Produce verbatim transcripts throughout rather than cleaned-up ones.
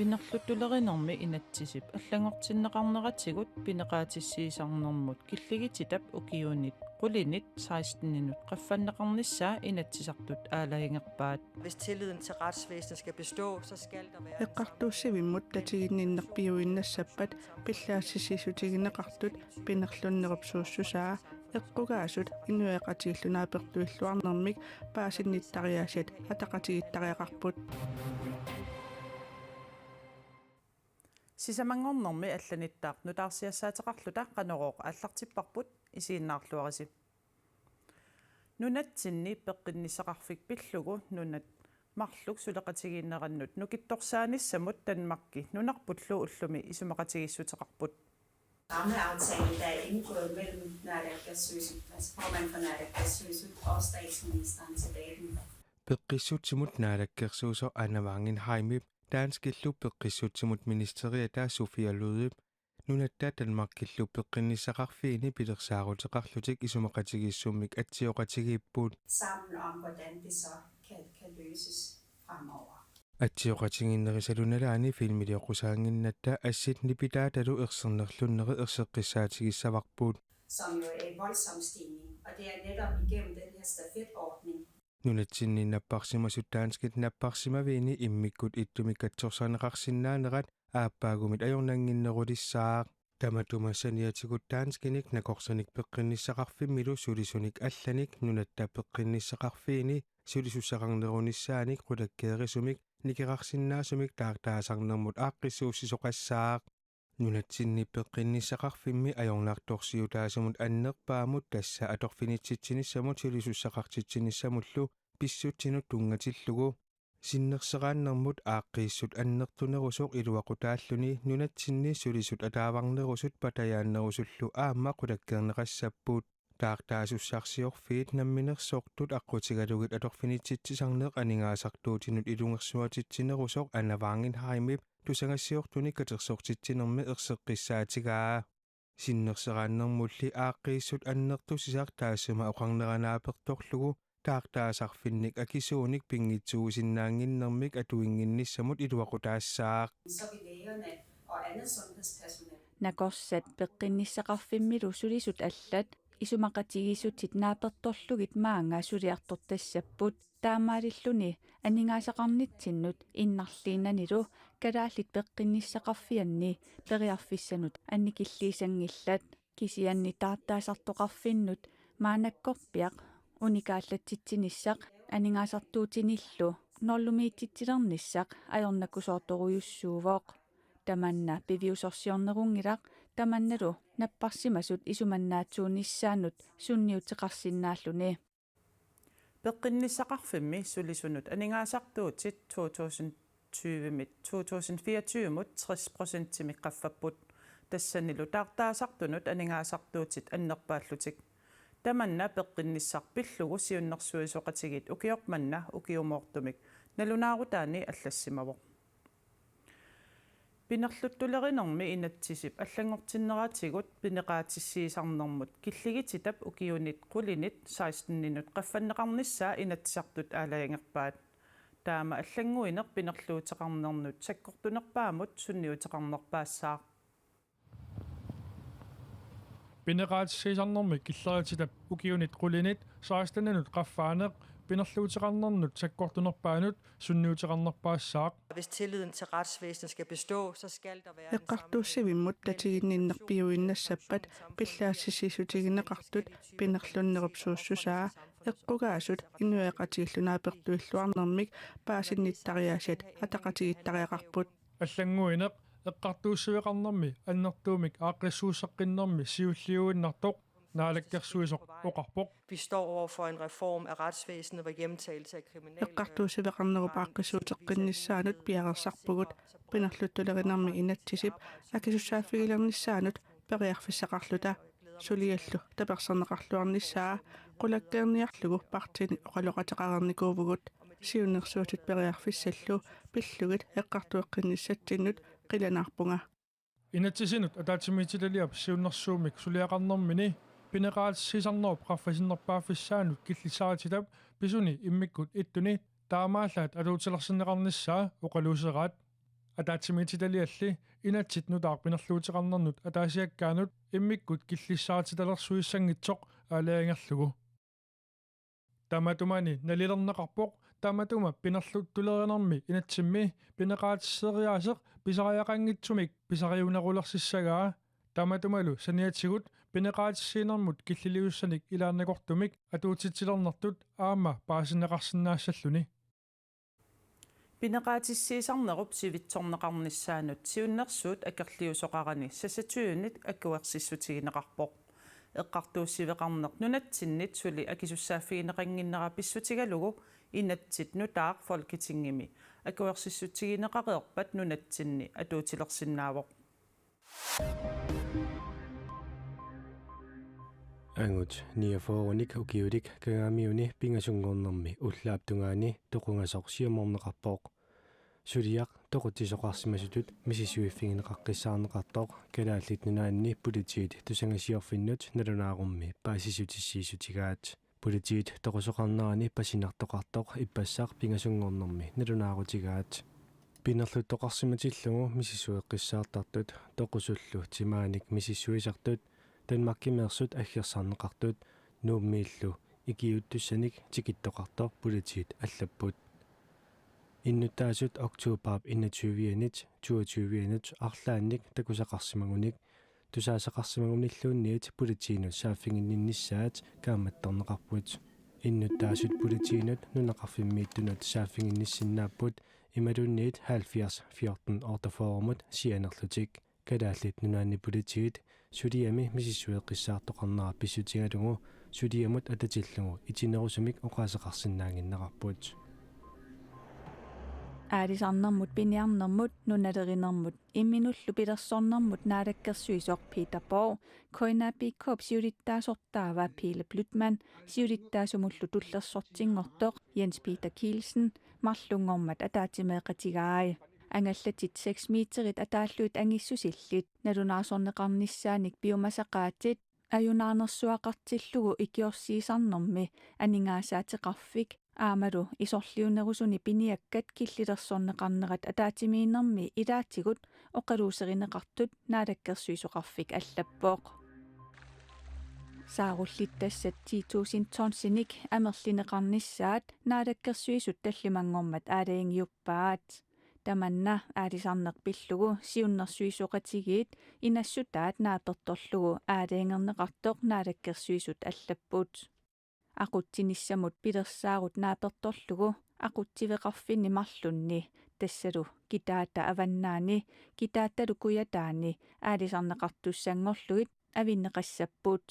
Pinerluttulerinermi inatsisip allanngortinneqarneratigut pineqaatissiisarnermut killigititap ukiunit qulinit seksteninut qaffanneqarnissaa inatsisartut aalajangerpaat. Hvis tilliden til retsvæsenet skal bestå, så skal der være en Eqqartuussivimmut tatiginninneq piuinnassappat pillaassissiissutigineqartut pinerlunnerup suussusaa, eqqugaasut inuiaqatigiillu naapertuilluarnermik paasinnittariaasiat ataqatigiittariaqarput. Sisamanngornermi allanittaaq nutaarsiassaateqarluta Qanorooq aallartipparput, isiginnaarluarisi. Nunatsinni peqqinnissaqarfik pillugu nunat marluk suleqatigiinnerannut nukittorsaanissamut Danmarki nunarpullu ullumi isumaqatigiissuteqarput. Rammeaftalen, der er indgået mellem Naalakkersuisut, altså formanden for Naalakkersuisut og statsministeren tilbage den Peqqissutsimut naalakkersuisoq Anna Wangenheimip danskillu peqqissutsimut ministeriata Sofia Løhde nunatta Danmarkillu peqqinnissaqarfiini pilersaaruteqarlutik isumaqatigiissummik atsioqatigiipput. Sammen om, hvordan det så kan, kan løses fremover. Atsioqatigiinnerissalu nalaani filmilioqqusaannginnatta assit nipitaatalu ersernerlunneri erseqqissaatigissavarput. Som jo er en voldsom stigning, og det er netop igennem den her stafetordning. Nunatsinni napparsimasut danskit napparsimaviini immikkut ittumik katsorsarneqarsinnaanerat aappaagumit ajornannginnerulissaaq. Tamatuma saniatigut danskinik nakorsanik peqqinnissaqarfimmilu sulisunik allanik nunatta peqqinnissaqarfiini sulisussaqarnerunissaanik qulakkeerisumik nikerarsinnaasumik taartaasarnermut aaqqissuussisoqassaaq. Nunatsinni peqqinnissaqarfimmi ajornartorsiutaasumut annerpaamut, tassa atorfinitsitsinissamut sulisussaqartitsinissamullu pissutsinut tunngatillugu, sinnerseraannermut aaqqiissut annertunerusoq iluaqutaalluni nunatsinni sulisut ataavarnerusut patajaannerusullu aamma qulakkeerneqassapput. Taartaasussarsiorfiit namminersortut aqqutigalugit atorfinitsitsisarneq aningaasartuutinut ilungersuatitsinerusoq Anna Wangenheimip tusagassiortunik katersortitsinermi erseqqissaatigaa. Sinnerseraannermulli aaqqiissut annertusisaq taassuma oqarnera naapertorlugu taartaasarfinnik akisuunik pinngitsuusinnaannginnermik atuinnginnissamut iluaqutaassaaq. Så vil lægerne og andet sundhedspersonale. Nakorsat peqqinnissaqarfimmilu sulisut allat isumaqatigiissutit naapertorlugit maanga suliartortassapput. Taamaalilluni aningaasaqarnitsinnut innarliinanilu kalaallit peqqinnissaqarfianni periarfissanut annikilliisanngillat. Kisianni taartaasartoqarfinnut maannakkorpiaq unikaallatsitsinissaq aningaasartuutinillu nullumiititsilernissaq ajornakusoortorujussuuvoq. Tamanna piviusorsiornerunngilaq, tamannalu napparsimasut isumannaatsuunissaannut sunniuteqarsinnaalluni. Peqqinnissaqarfimmi sulisunut aningaasartuutit to tusind tyvemit to tusind fireogtyvemut tres procentimik qaffapput. Tassanilu taartaasartunut aningaasartuutit annerpaallutik. Tamanna peqqinnissaq pillugu siunnersuisoqatigiit ukioq manna ukiumoortumik nalunaarutaani allassimavoq. Pinerluttulerinermi inatsisip allanngortinneratigut pineqaatissiisarnermut killigititap ukiunit qulinit seksteninut qaffanneqarnissaa inatsisartut aalajangerpaat. Taama allannguineq pinerluuteqarnernut sakkortunerpaamut sunniuteqarnerpaassaaq. Pineqaatissiisarnermi killigititap ukiunit qulinit seksteninut qaffaaneq pinerluuteqarnernut sakkortunerpaanut sunniuteqarnerpaassaaq. Hvis tilliden til retsvæsenet skal bestå, så skal der være en Eqqartuussivimmut tatiginninneq piuinnassappat pillaassissiissutigineqartut pinerlunnerup suussusaa, eqqugaasut inuiaqatigiillu naapertuilluarnermik paasinnittariaasiat ataqatigiittariaqarput. Allannguineq eqqartuussiveqarnermi annertuumik aaqqissuussaqqinnermi siulliuinnartoq Naalakkersuisoq oqarpoq. Vi står over for en reform af retsvæsenet, hvor hjemtagelse af kriminelle... Eqqartuussiveqarnerup aaqqissuuteqqinnissaanut piareersarpugut, pinerluttulerinermi inatsisip akisussaaffigilernissaanut periarfissaqarluta, suliallu taperserneqarluarnissaa qulakkeerniarlugu partiini oqaloqateqareernikuuvugut. Siunnersuutit periarfissallu pillugit eqqartueqqinnissatsinnut qilanaarpunga. Inatsisinut ataatsimiititaliap siunnersuummik suliaqarnermini Pineqaatissiisarnerup qaffasinnerpaaffissaanut killissarititap pisuni immikkut ittuni taamaallaat atuutilersinneqarnissaa oqaluuseraat. Ataatsimiititalialli inatsit nutaaq pinerluuteqarnernut ataasiakkaanut immikkut killissarititalersuissanngitsoq aalajangerlugu. Tamatumani nalilerneqarpoq tamatuma pinerluttulerinermi inatsimmi pineqaatisseriaaseq pisariaqanngitsumik pisariunerulersissagaa. Tamatumalu saniatigut pineqaatissiinermut killiliussanik ilaannakortumik atuutitsilernertut aamma paasinneqarsinnaassalluni. Pineqaatissiisarnerup sivitsorneqarnissaanut siunnersuut akerliusoqarani sassatiunit akuersissutigineqarpoq. Eqqartuussiveqarneq nunatsinnit suli akisussaaffigineqannginnera pissutigalugu inatsit nutaaq Folketingimi akuersissutigineqareerpat nunatsinni atuutilersinnaavoq. Angut niogfyrrenik ukiulik Kangaamiuni pingasunngornermi ullaap tungaani toqungasoq siumorneqarpoq. Suliaq toqutsisoqarsimasutut misissuiffigineqaqqissaarneqartoq Kalaallit Nunaanni Politiit tusangasiorfinnut nalunaarummi paasissutissiissutigaat. Politiit toqusoqarnerani pasinartoqartoq ippassaq pingasunngornermi nalunaarutigaat. Pinerluttoqarsimatillugu misissueqqissaartartut toqusullu timaanik misissuisartut Danmarkimeersut aggersarneqartut Nuummiillu ikiuuttussanik tikittoqartoq politiit allapput. Innuttaasut oktobarip enogtyve-anit toogtyve-anit arlaannik takusaqarsimagunik tusaasaqarsimagunilluunniit politiinut saaffiginninnissaat kaammattorneqarput. Innuttaasut politiinut nunaqarfimmiittunut saaffiginnissinnaapput imaluunniit halvfjerds fjorten otteogfyrremut sianerlutik. Kalaallit Nunaanni Politiit suliami misissueqqissaartoqarnera pissutigalugu suliamut atatillugu itinerusumik oqaaseqarsinnaannginnerarput. Aalisarnermut, piniarnermut, nunalerinermut imminullu pilersornermut naalakkersuisoq Peter Borg, K N A P K-p siulittaasortaava Pele Blüthmann, siulittaasumullu tullersortinngortoq Jens Peter Kielsen marlunngormat ataatsimeeqatigai. Angallatit seks meterit ataallugit angissusillit, nalunaarsorneqarnissaanik piumasaqaatit, ajunaarnersuaqartillugu ikiorsiisarnermi aningaasaateqarfik aammalu isorliunerusuni piniakkat killilersorneqarnerat ataatsimiinnermi ilaatigut oqaluuserineqartut naalakkersuisoqarfik allappoq. Saarullittassat ti tusind tonsinik amerlineqarnissaat naalakkersuisut tallimanngormat aalajangiuppaat. Tamanna aalisarneq pillugu siunnersuisoqatigiit inassutaat naapertorlugu aalajangerneqartoq naalakkersuisut allapput. Aqutsinissamut pilersaarut naapertorlugu aqutsiveqarfinni marlunni, tassalu Kitaata Avannaani, Kitaatalu Kujataani aalisarneqartussanngorlugit avinneqassapput.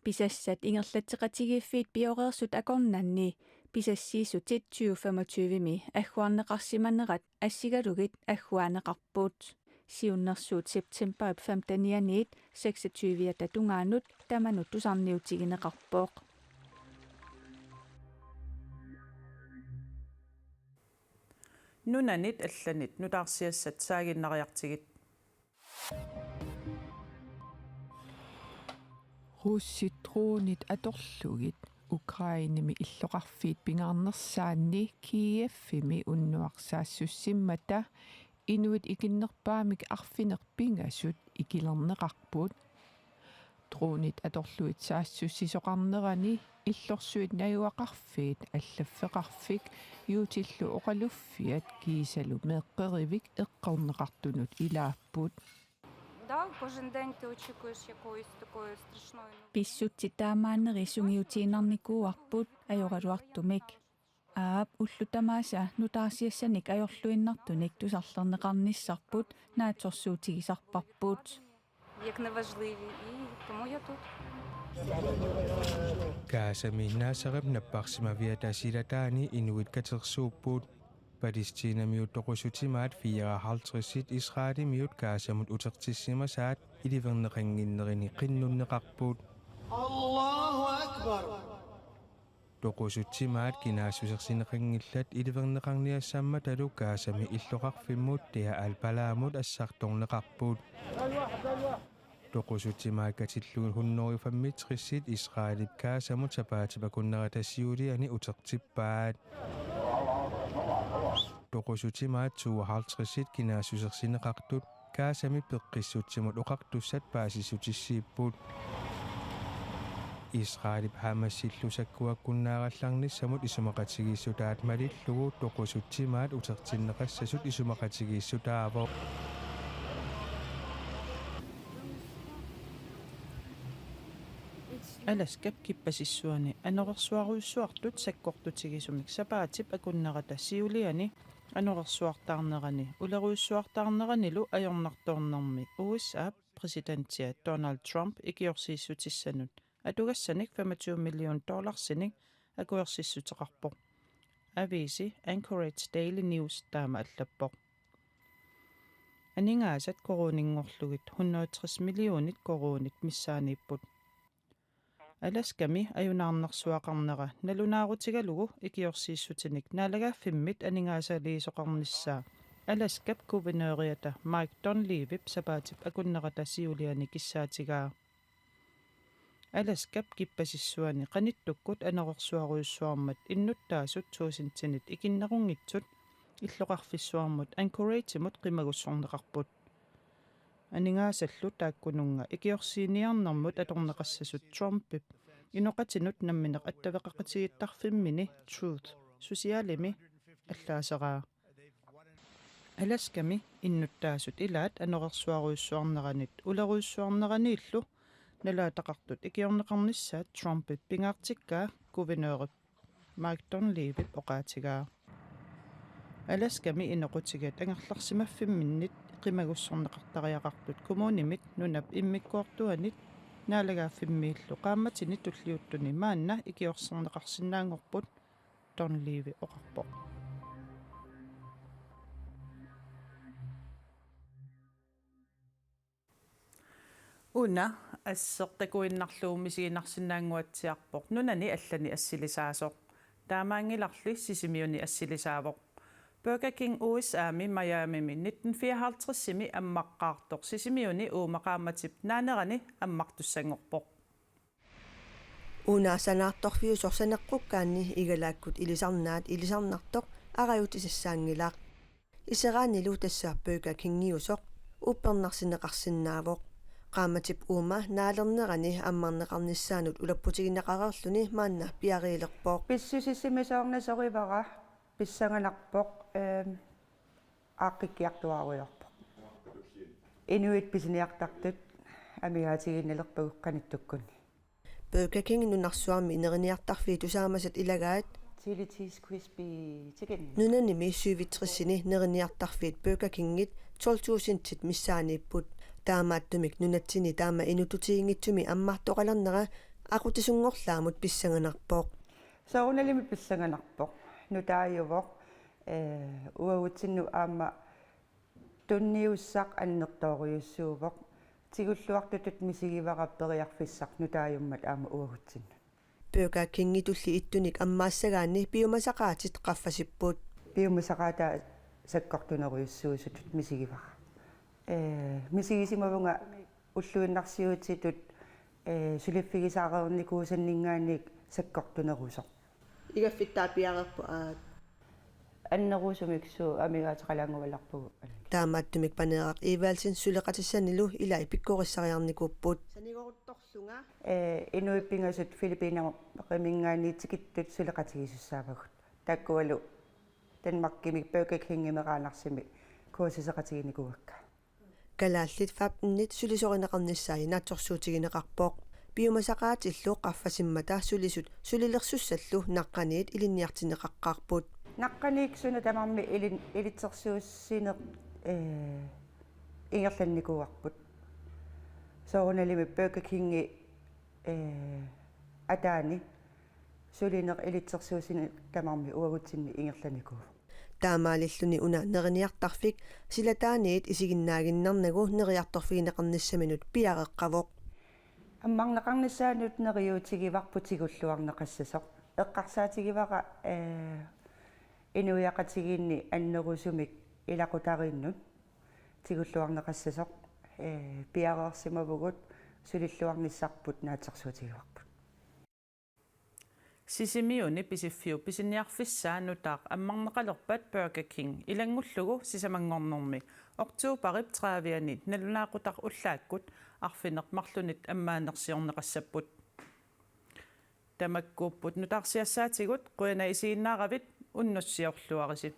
Pisassat ingerlatseqatigiiffiit pioreersut akornanni pisassiissutit tyve femogtyve-mi agguarneqarsimanerat assigalugit agguaaneqarput. Siunnersuut septemberip femtenianiit seksogtyve-ata tungaanut tamanut tusarniutigineqarpoq. Nunanit allanit nutaarsiassat saaginnariartigit. Russit dronit atorlugit Ukrainemi illoqarfiit pingaarnersaanni Kievimi unnuaq saassussimmata inuit ikinnerpaamik arfineq-pingasut ikilerneqarput. Dronit atorlugit saassussisoqarnerani illorsuit najugaqarfiit allaffeqarfik juutillu oqaluffiat kiisalu meeqqerivik eqqorneqartunut ilaapput. Да, кожен день ти очікуєш якоїсь такої страшної новини. Pissutsit taamaanneri sungiutiinnarnikuuarput ajoraluartumik. Aap, ullut tamaasa nutaarsiassanik ajorluinnartunik tusarlerneqarnissarput naatsorsuutigisarparput. Як неважливі, і тому я тут. Gazami Nazarep napparsimaviata silataani inuit katersuupput. Palæstinamiut toqusuutimaat fireoghalvtredsit Israelimiut Gazamut utertissimasaat iliverneqannginnerini qinnunneqarput. الله أكبر. Toqusuutimaat kinaassusersineqanngillat iliverneqarniassammatalu Gazami illoqarfimmut Deir al-Balaamut assartorneqarput. Toqusut timaat katillugit hundrede femogtresit Israelip Gazamut sapaatip akunnerata siuliani utertippaat. Toqusut timaat tooghalvtredsit kinaassusersineqartut Gazami peqqissutsimut oqartussat paasissutissiipput. Israelip Hamasillu sakkuakkunnaarallarnissamut isumaqatigiissutaat malillugu toqusut timaat utertinneqassasut isumaqatigiissutaavoq. Alaskap kippasissuani anorersuarujussuartut sakkortutigisumik sapaatip akunnerata siuliani anorersuartaarnerani ulerujussuartaarneranilu ajornartoornermi U S A-p præsidentia Donald Trump ikiorsiissutissanut atugassanik femogtyve million dollarsinik akuersissuteqarpoq. Aviisi Anchorage Daily News taama allappoq. Aningaasat koruuninngorlugit hundrede tres millionit koruunit missaaniipput. Alaskami ajunaarnersuaqarnera nalunaarutigalugu ikiorsiissutinik naalagaaffimmit aningaasaliisoqarnissaa Alaskap guvernøriata Mike Dunleavyp sapaatip akunnerata siuliani kissaatigaa. Alaskap kippasissuani qanittukkut anorersuarujussuarmat innuttaasut tuusintinit ikinnerunngitsut illoqarfissuarmut Anchoragemut qimagussorneqarput. Aningaasallu taakkununnga ikiorsiiniarnermut atorneqassasut Trumpip inoqatinut nammineq attaveqaqatigiittarfimmini Truth Socialimi allaaseraa. Alaskami innuttaasut ilaat anorersuarujussuarneranit ulerujussuarneraniillu nalaataqartut ikiorneqarnissaat Trumpip pingaartikkaa guvernørip Mike Dunleavyp oqaatigaa. Alaskami inoqutigiit angerlarsimaffimminnit qimagussorneqartariaqartut kommunimit nunap immikkoortuanit naalagaaffimmiillu qaammatini tulliuttuni maanna ikiorserneqarsinnaanngorput, Dunleavy oqarpoq. Una asseq takuinnarlugu misiginarsinnaannguatsiarpoq nunani allani assilisaasoq. Taamaanngilarli Sisimiuni assilisaavoq. Burger King U S A-mi Miamimi nitten fireoghalvtredsimi ammaqqaartoq Sisimiuni uuma qaammatip naanerani ammartussanngorpoq. Una sanaartorfiusoq saneqqukkaanni igalaakkut ilisarnaat ilisarnartoq arajutsisassaanngilaq. Iseraannilu tassa Burger Kingiusoq uppernarsineqarsinnaavoq. Qaammatip uuma naalernerani ammarneqarnissaanut ulapputigineqareerluni maanna piariilerpoq. Pissusissimisoornasorivara, pissanganarpoq, ehm, aaqqikkiartuaarujoorpoq. Inuit pisiniartartut amigaatigiinnalerpagut qanittukkunni. Burger King nunarsuarmi neriniartarfiit tusaamasat ilagaat. Chili cheese crispy chicken. Nunanimi syvogtresini neriniartarfiit Burger Kingit tolv tusindit missaaniipput. Taamaattumik nunatsinni taama inuttutiginngitsumi ammartoqalernera aqutsisunngorlaamut pissanganarpoq. Soorunalimi pissanganarpoq. Nutaajuvoq, eh, uagutsinnut aamma tunniussaq annertoorujussuuvoq. Tigulluartutut misigivara periarfissaq nutaajummat aamma uagutsinnut. Burger Kingitulli ittunik ammaassagaanni piumasaqaatit qaffasipput. Piumasaqaataa sakkortunerujussuusutut misigivara. Eh, misigisimavunga ulluinnarsiutitut, eh, suliffigisaareernikuusanninngaanniit sakkortunerusoq. Igaffittaa piareerpoq, aa. Annerusumik suut amigaateqalaanngualerpugut. Taamaattumik Paneeraq Evaldsen suleqatissanilu ilai pikkorissariarnikuupput. Sanigoruttorlunga. Eh, inuit pingasut Filippinamit qiminngaanniit tikittut suleqatigisussaavagut. Taakkualu Danmarkimi Burger Kingimi Qaanarsimi kursuseqatiginikuuakka. Kalaallit femtenit sulisorineqarnissaat naatsorsuutigineqarpoq. Piumasaqaatillu qaffasimmata sulisut sulilersussallu naqqaniit ilinniartinneqaqqaarput. Naqqaniit suna tamarmi ilin-, ilitsersuussineq, eh, ingerlannikuuarput. Soorunalimi Burger Kingi, eh, ataani sulineq ilitsersuussineq tamarmi uagutsinni ingerlanikuuvoq. Taamaalilluni una neriniartarfik silataaniit isiginnaaginnarnagu neriartorfigineqarnissaminut piareeqqavoq. Ammarneqarnissaanut neriuutigivarput tigulluarneqassasoq. Eqqarsaatigivara, eh, inuiaqatigiinni annerusumik ilaqutariinnut tigulluarneqassasoq. Ee, piareersimavugut, sulilluarnissarput naatsorsuutigivarput. Sisimiuni Pisiffiup pisiniarfissaa nutaaq ammarneqalerpat Burger King ilanngullugu sisamanngornermi oktobarip tredivianni nalunaaqutaq ullaakkut arfineq-marlunit ammaanersiorneqassapput. Tamakkuupput nutaarsiassaatigut, qujanaq isiginnaaravit, unnussiorluarisi.